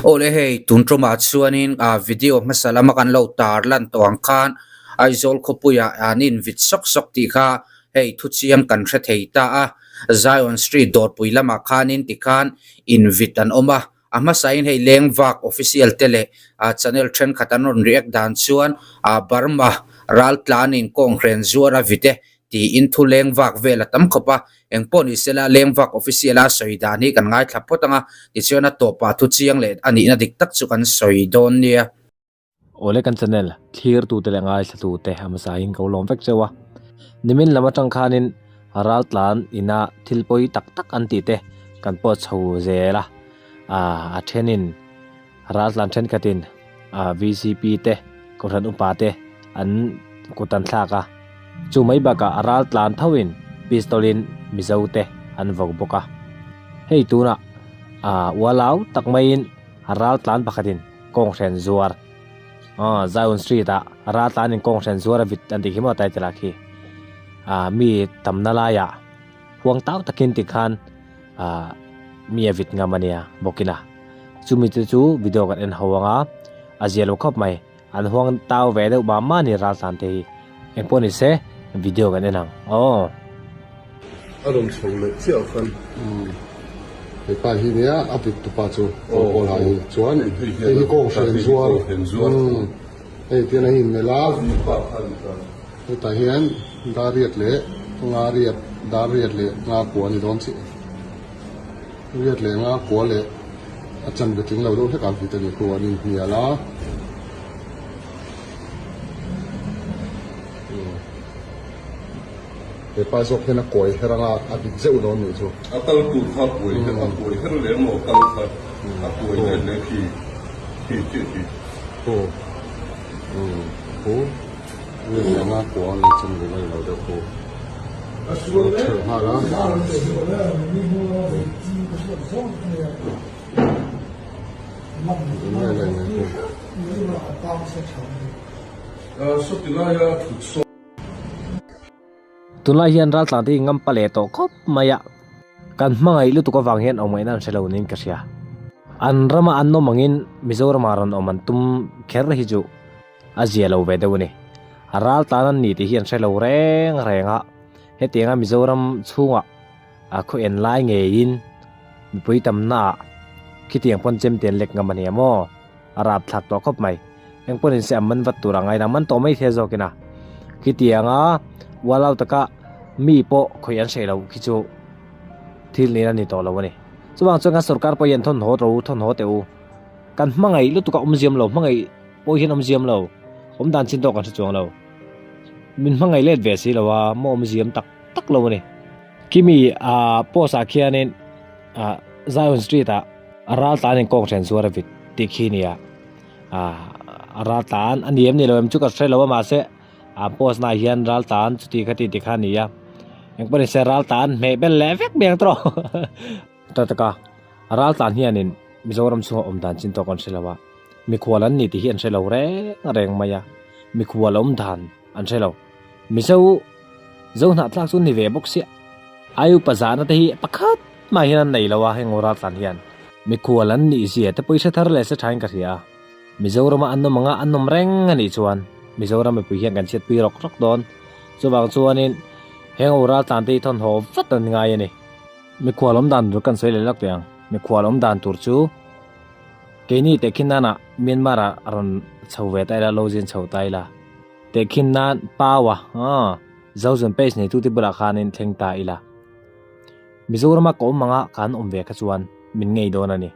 Awle hei tun tumah chuanin ah video hmasa lama kan lo tar lan tawh ang khan Aizawl khawpuiah an invit sawk sawk tih kha hei thu chiang kan hre thei ta a, Zion Street dawrpui lamah khanin tikhan invit an awm a, a hmasain hei lengvak official te leh ah channel thenkhat an rawn react dan chuan ah Burma raltlanin kawnghren zuar a vit e tiin thu lengvak vel a tam khawp a, engpawh ni sela lengvak official a sawi dan hi kan ngaithla phawt ang a, tichuan a tawpah thu chiang leh a nihna dik tak chu kan sawi dawn nia. Awle kan channel thlirtute leh ngaithlatute a hmasain ka ulawm vek cheu a, nimin lam atang khanin raltlan ina thil pawi tak tak an tih te kan pawh chho zel a, a thenin raltlan thenkhatin VCP te Kohhran upa te an kut an thlak a, chu mai bakah raltlan thoin pistol in Mizo te an vawk bawk a, hei tunah ualau tak maiin raltlan pakhatin Kawnghren zuar aw Zion Street ah raltlan in kawnghren zuar a vit an tih khi maw title ah khi ah mi tamna laiah huang tau takin tikhan ah mi a vit ngam ania bawkin a chumi te chu video kan en ho anga a zia lo khawp mai an huang tau ve deuh mah mah a ni raltlan te hi engpawh ni se video kan en ang aw. A rawn chho leh chiah khan he pa hi nia a bit tupa chu kawl kawl ha hi chuan hei hi kawng hren zuar hei tian a inmelh a hetah hian dar riat leh nga riat dar riat leh nga kua a ni dawn chiah riat leh nga kua leh a chanve tling lo deuh hlek ang tih te ni khu an inhnial a. He pa zawk hian a kawi her anga a bit zeuh dawn nih chu. A kal tur kha a kawi her a kawi her leh emaw a kal kha a kawi let leh khi khi chiah khi. Khu khu mi leh anga kua ang chen ve mai lo deuh khu a thelh nghal a. Eng nge leh nge khu. Sawti laia thut sawn. Tunlai hian raltlang te hi ngam pa leh tawh khawp mai a, kan hmangaih lutuk avang hian awm ngaihna an hre lo niin ka hria. An rama an awm angin Mizorama rawn awm an tum kher hi chu a zia lo ve deuh a ni. Raltlan an ni tih hi an hre lo reng reng a, hetianga Mizoram chhungah a khaw en lai ngeiin mipui tamnaah khitiang pawn chemte an lek ngam a nia maw? A rap thlak tawh khawp mai. Engpawhin se a man vat tur a ngaina man tawh mai thei zawkin a. Khitianga ualau taka mi pawh khawih an hreih loh khi chu thil nen a ni tawh lo a ni. Chuvang chuan kan sorkar pawh hian thawn haw ro thawn haw teh u. Kan hmangaih lutuk a awmziam lo, hmangaih pawh hian awmziam lo, awm dan chin tawk kan hre chuang lo. Min hmangaih let ve si lo a, maw awmziam tak tak lo a ni. Kimi a post ah khianin Zion Street ah A ral tlan in kawng hren zuar a vit tih khi nia a ral tlan a ni em ni lo em chu ka hre lo a mahse a post na ah hian ral tlan chuti kha ti ti kha a ni a engpawh ni se ral tlan hmeh bel leh vek mai ang tawh ta taka a ral tlan hianin Mizoram chhunga awm dan chin tawk an hre lo a mikhual an ni tih hi an hre lo reng reng mai a mikhual awm dan an hre lo Mizo zo hnahthlak chu ni ve bawk sia ai upa zahna te hi pakhat mah hian an nei lo a heng ral tlan hian mikhual an nih zia te pawisa thar leh se thain ka hria a Mizorama an awm anga an awm reng a nih chuan Mizoram mipui hian kan chhiatpui rawk rawk dawn chuvang chuanin heng ral tlan te hi thawn haw vat an ngai a ni. Mikhual awm dan tur kan sawi leh lak teh ang mikhual awm dan tur chu keini tehkhin nana Myanmar ah rawn chho ve ta ila lo zin chho ta ila. Tehkhin nan Paua aw Zozun page neitute bulah khanin thleng ta ila. Mizorama ka awm anga kan awm ve kha chuan min ngei dawn a ni.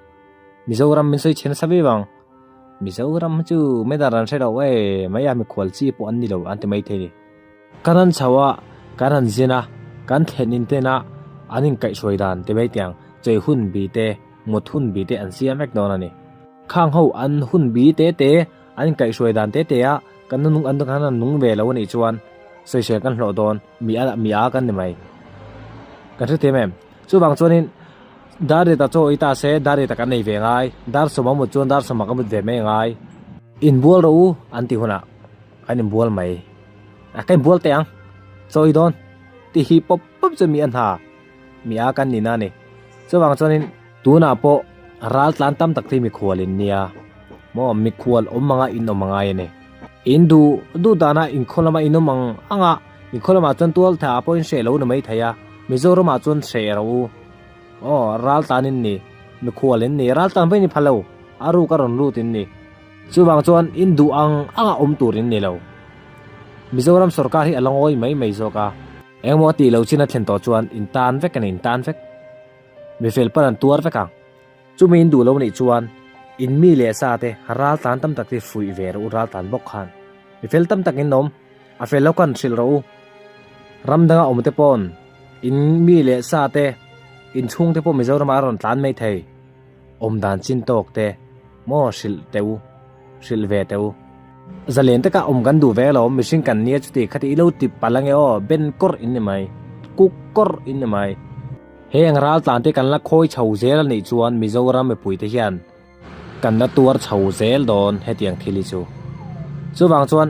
Mizoram min sawi chhe nasa viau ang. Mizoram hi chu medal an hre lo e mai a mikhual chi pawh an ni lo an ti mai thei ni. Kan han chho a, kan han zin a, kan thlen in tena an inkaihhruai dan ti mai tiang chei hun bi te, mut hun bi te an siam vek dawn a ni. Khang ho an hun bi te te An inkaihhruai dan te te a, kan nung an khan an nung ve lo a nih chuan sawisel kan hlawh dawn, mi a mi a kan ni mai. Kan hre thiam em? Chuvang chuanin dar riat a chaw ei ta se dar riat ah kan nei ve ngai, dar sawm a mut chuan dar sawm ah ka mut ve mai ngai. Inbual rawh u an tih hunah kan inbual mai. A ka inbual teh ang, chaw ei dawn tih hi pawp pawp chu mi a hna, mi a kan nihna a ni. Chuvang chuanin tunah pawh. Ral tlan tam tak te hi mikhual in nia maw mikhual awm anga in awm angai a ni. In duh duh dana inkhaw lama in awm ang ang a, inkhaw lamah chuan tual tha ah pawh in hreh lo ni mai thei a, Mizoram ah chuan hreh rawh u. Aw ral tlan in ni, mikhual in ni, ral tlan pawh in ni pha lo, a ruk a rawn lut in ni. Chuvang chuan in duh ang anga awm tur in ni lo. Mizoram sorkar hi a la ngawi mai mai zawk a. Engmaw a tih loh chin a thlen tawh chuan in tan vek a ni, in tan vek. Mifel pawn an tuar vek ang. Chumi in duh lo nih chuan in mi leh sa te ral tlan tam tak te fuih ve rawh u ral tlan bawk khan. Mifel tam tak in awm, a fel lo khan hrilh rawh u. Ram danga awm te pawn in mi leh sa te in chhung te pawh Mizoram ah a rawn tlan mai thei. Awm dan chin tawk te maw hrilh teh u, hrilh ve teh u. Zalen taka awm kan duh ve alawm, mihring kan nia chuti khati i lo ti palh ange aw, ben kawrh in ni mai, kuk kawrh in ni mai. Heng raltlan te kan la khawi chho zel a nih chuan Mizoram mipui te hian kan la tuar chho zel dawn hetiang thil hi chu. Chuvang chuan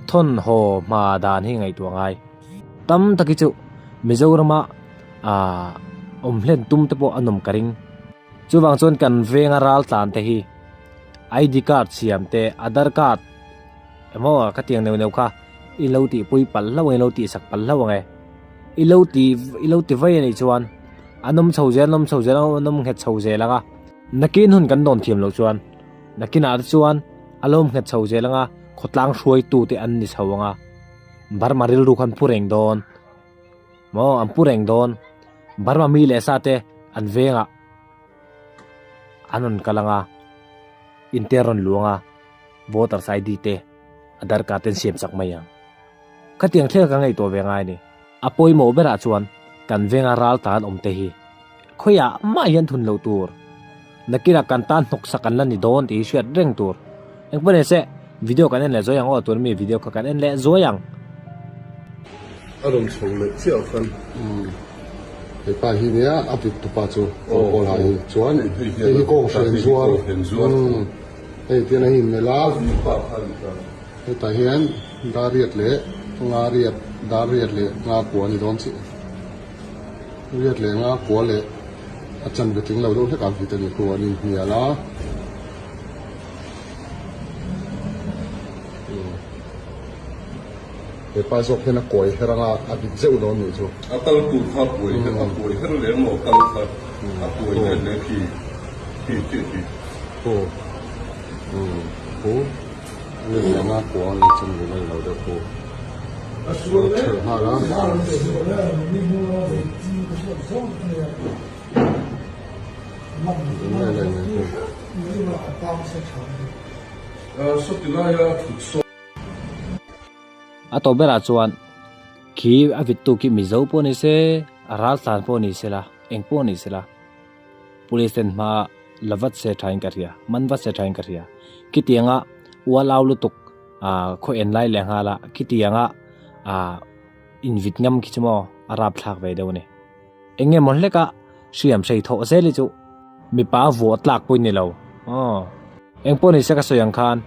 thawn haw hma dan hi ngaihtuah ngai. Tam tak hi chu Mizorama aah awm hlen tum te pawh a nawm ka ring. Chuvang chuan kan venga raltlan te hi ID card siam te, Aadhar card emaw ka tiang neuh neuh kha i lo tihpui palh hlauh ang i lo tihsak palh hlauh ang e. I lo ti i lo ti vai a nih chuan an awm chho zel an awm chho zel an awm nghet chho zel ang a. Nakin hun kan dawn thiam loh chuan nakinah te chuan a lo awm nghet chho zel ang a, khawtlang hruaitu te an ni chho ang a, Burma rilru kha an pu reng dawn maw an pu reng dawn Burma mi leh sa te an vengah an rawn kal ang a, inte an rawn luang a, voters ID te Aadhar card te an siam chak mai ang. Khatiang thil ka ngaihtuah ve ngai a ni. A pawimawh berah chuan kan venga ral tan awm te hi khawiah mah hian thun loh tur. Nakinah kan tan hnawksak an la ni dawn tih hi hriat reng tur. Engpawh ni se, video kan en leh zuai ang aw, tun mi video kha kan en leh zuai ang. A rawn chho leh chiah khan. Umm he pa hi nia a vit tupa chu kawl kawl ha hi chuan hei hi kawng hren zuar umm hei tian a inmelh a. Hetah hian dar riat leh nga riat dar riat leh nga kua a ni dawn chiah. Riat leh nga kua leh a chanve tling lo deuh hlek ang hit a ni khu an inhnial a. He pa zawk hian a kawi her anga a bit zeuh dawn nih chu. A kal tur kha a kuai her a kuai her leh emaw a kal kha a kuai let leh khi khi khi khi. Khu khu riat leh nga kua ang chu ni mai lo deuh khu. A sual a thelh nghal a. Eng nge leh nge khu. Sawti laia thut sawn. A tawp berah chuan khi a vittu khi Mizo pawh ni se, a raltlan pawh ni se la, eng pawh ni se la, Police ten hma la vat se thain ka hria, man vat se thain ka hria. Khitianga ual au lutuk ah khaw en lai leh nghal a, khitianga ah invit ngam khi chu maw a rapthlak ve deuh a ni. Eng nge maw hleka hriam hrei thawh zel hi chu mipa vuah tlak pawh ni lo aw. Eng pawh ni se ka sawi ang khan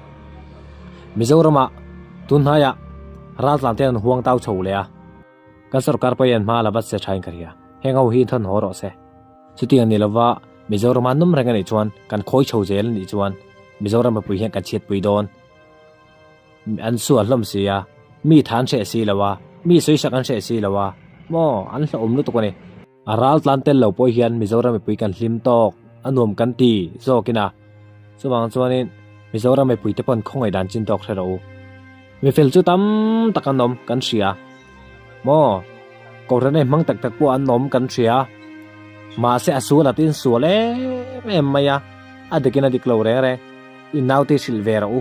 Mizoramah tun hnaiah raltlan te an huang tau chho leh a, kan sorkar pawh hian hma la vat se thain ka hria. Heng ho hi thawn haw rawh se. Chutiang ni lova Mizorama nawm reng a nih chuan kan khawi chho zel a nih chuan Mizoram mipui hian kan chhiatpui dawn. An sual hlawm si a, mi tha an hreh si lo a, mi sawisak an hreh si lo a, maw an hlauhawm lutuk a ni. A ral tlan tel lo pawh hian Mizoram mipui kan hlim tawk, a nuam kan ti zawkin a. Chuvang chuanin Mizoram mipui te pawn khawngaih dan chin tawk hre rawh u. Mifel chu tam tak an awm kan hria. Maw Kohhran ei hmang tak tak pawh an awm kan hria. Mahse a sual a tin sual em em mai a, a dikin a dik lo reng reng. I naute hrilh ve rawh u.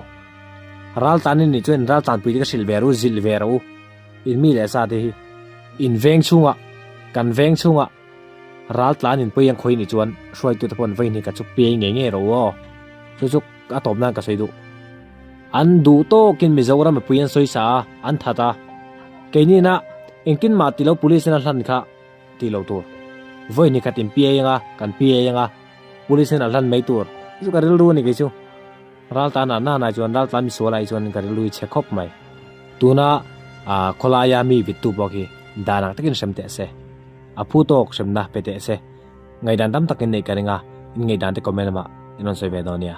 Ral tlan in nih chuan in ral tlanpui te ka hrilh ve rawh u, zilh ve rawh u. In mi leh sa te hi in veng chhungah, kan veng chhungah ral tlan in pawi ang khawi nih chuan hruaitu te pawh an vawi hnih ka chu piai ngei ngei rawh u aw. Chu chu a tawp nan ka sawi duh. An duh tawkin Mizoram mipui an sawi sa a, an that a. Keini na engtin mah tilo police in a hlan kha tih loh tur. Vawi hnih khat in piai anga, kan piai anga police in a hlan mai tur. Chu ka rilru a ni kei chu. Ral tan ah nana chuan ral tlan misual ah hi chuan ka rilru hi chhe khawp mai. Tuna ah khawlaia mi vittu pawh khi dan ang takin hrem teh se. A phu tawk hremna pe teh se. Ngaihdan tam takin neih ka ring a. In ngaihdan te comment lamah in rawn sawi ve dawn nia.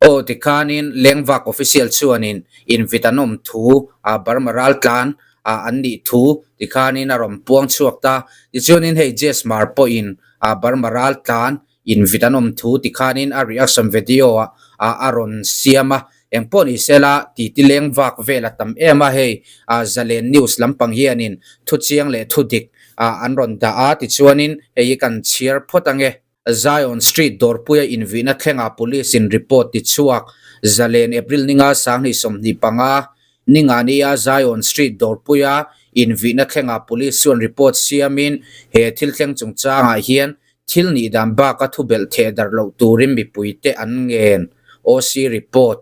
Aw tikhanin Lengvak official chuanin invit an awm thu a Burma raltlan a an nih thu tikhanin a rawn puang chhuak ta. Tichuanin hei Jesmar pawhin a Burma raltlan invit an awm thu tikhanin a reaction video ah a a rawn siam a. Engpawh ni sela titi lengvak vel a tam em a hei a Zalen news lampang hianin thu chiang leh thu dik a an rawn dah a tichuanin hei hi kan chhiar phawt ange. Zion Street dawrpuia invihna thlengah Police in report tichhuak Zalen April ninga 2025 Ningania Zion Street dawrpuia invihna thlengah Police chuan report siamin he thil thleng chungchangah hian thil nih dan baka thubelh theh darh loh turin mipuite an ngen, OC report.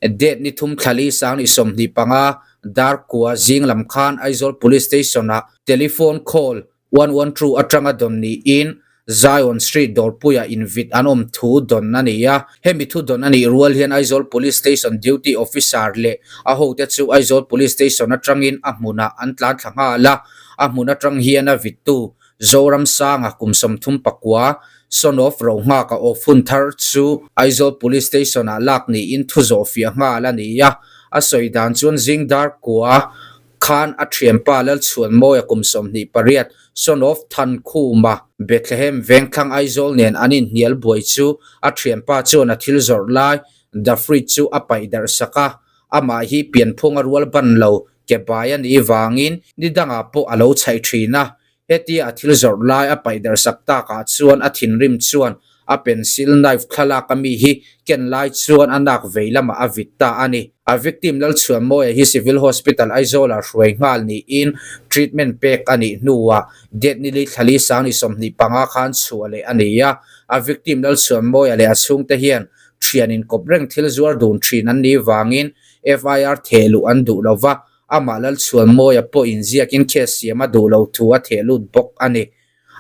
Date ni thum thlali 2025 Darkua zing lam khan Aizawl Police Station-ah telephone call 112 atanga dawn niin Zion Street dawrpuiah invit an awm thu dawn a ni a. Hemi thu dawn a nih rual hian Aizawl Police Station duty officer leh a hote chu Aizawl Police Station atangin a hmunah an tlan thla nghal a. A hmun atang hian a vittu Zoramsanga kum 39, son of Rohnghaka awf hun thar chu Aizawl Police Station-ah lak niin thu zawhfiah nghal a ni a. A sawi dan chuan zing dar kua Khan a thianpa Lalchhuanmawia kum 28, son of Thankhuma, Bethlehem Vengthlang Aizawl nen an inhnial buai chu a thianpa chuan a thil zawrh lai The Fridge chu a paih darh sak a, amah hi pianphung a rual ban lo ke bai a nih vangin ni dangah pawh a lo chhaih thin a, Hetia a thil zawrh lai a paih darh sak takah chuan a thinrim chuan a pencil knife thlalak a mi hi ken lai chuan a nak vei lamah a vit ta a ni. A victim Lalchhuanmawia hi Civil Hospital Aizawlah hruai nghal niin treatment pek a nih hnuah date ni li thlali 2025 khan chhuah leh a ni a. A victim Lalchhuanmawia leh a chhungte hian thian inkawp reng thil zuar dun thin an nih vangin FIR theh luh an duh lova, Amah Lalchhuanmawia pawh inziakin case siam a duh lo thu a theh lut bawk a ni.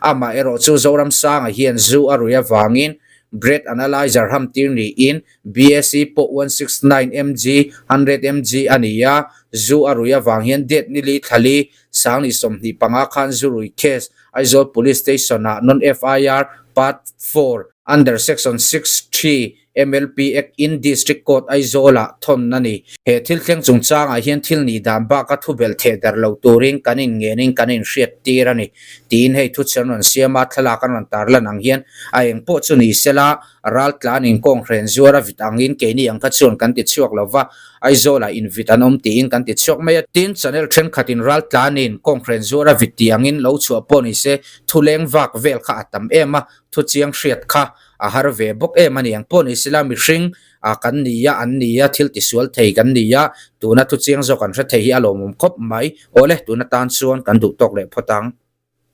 Amah erawh chu Zoramsanga hian zu a rui avangin breath analyzer ham tir niin BSc pawh 169 mg, 100 mg a ni a, zu a rui avang hian date ni li thlali 2025 khan zu rui case Aizawl Police Station-ah non-FIR Part 4 under Section 63 MLP Act in District Court Aizawl-ah thawn a ni. He thil thleng chungchangah hian thil nih dan baka thu belh theh der lo turin kan inngenin kan inhriat tir a ni. Tiin hei thu chhian rawn siam a, thlalak an rawn tarlan ang hian a eng pawh chu ni sela, ral tlan inkawng hren zuar a vit angin keini ang kha chuan kan ti chhuak lo va, Aizawl-ah invit an awm tiin kan ti chhuak mai a. Tin, channel thenkhatin ral tlanin kawng hren zuar a vit tih angin lo chhuah pawh ni se, thu leng vak vel kha a tam em a, thu chiang hriat kha a har ve bawk em a ni ang pawh ni sela mihring a kan ni a an ni a thil tisual thei kan ni a tuna thu chiang zawk an hre thei hi a lawmawm khawp mai awle tuna tan chuan kan duh tawk leh phawt ang.